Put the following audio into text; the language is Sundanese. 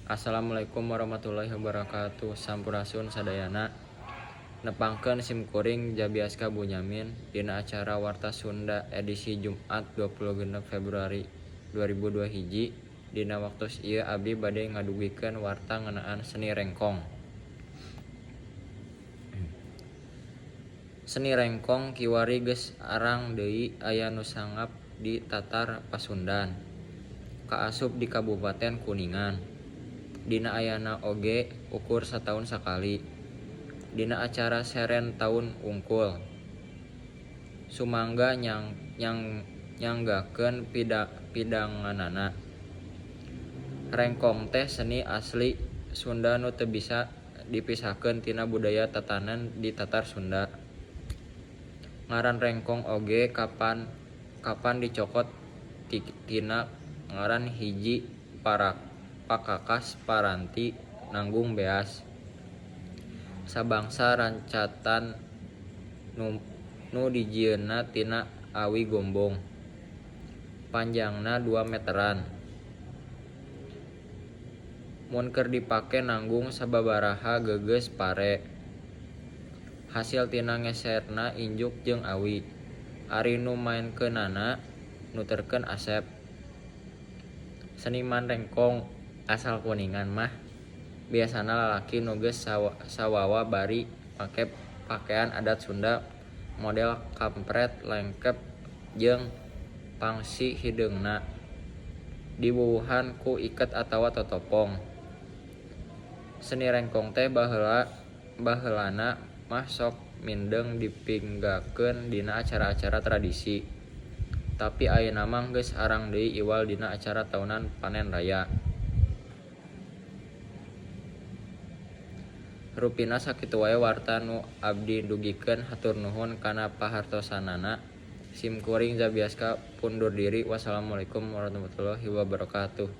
Assalamualaikum warahmatullahi wabarakatuh. Sampurasun sadayana. Nepangkeun simkuring Jabiaska Bunyamin dina acara Warta Sunda edisi Jumat 26 Februari 2021. Dina waktos ieu abdi bade ngadugikeun warta ngeunaan seni rengkong. Seni rengkong kiwari geus arang deui aya nu sangap di Tatar Pasundan, kaasup di Kabupaten Kuningan. Dina ayana oge ukur sataun sakali, dina acara seren taun wungkul. Sumangga nyanggakeun pidanganana. Rengkong teh seni asli Sunda nu teu bisa dipisahkeun tina budaya tatanen di Tatar Sunda. Ngaran rengkong oge kapan dicokot tina ngaran hiji pakakas paranti nanggung beas. Sabangsa rancatan nu dijieunna tina awi gombong. Panjangna 2 meteran. Mun keur dipake nanggung sababaraha geugeus pare. Hasil tina ngeserna injuk jeung awi. Ari nu maenkeunana nuturkeun Asep. Seniman rengkong asal Kuningan mah biasana lalaki nu geus sawawa bari make pakean adat Sunda model kampret lengkep jeung pangsi hideungna diwuwuhan ku iket atawa totopong. Seni rengkong teh baheulana mah sok mindeng dipinggakeun dina acara-acara tradisi. Tapi ayeuna mah geus arang deui iwal dina acara taunan panen raya. Rupina sakitu wae warta nu abdi dugikeun hatur nuhun kana pahartosanana. Sim kuring Zabiaska pundur diri. Wassalamualaikum warahmatullahi wabarakatuh.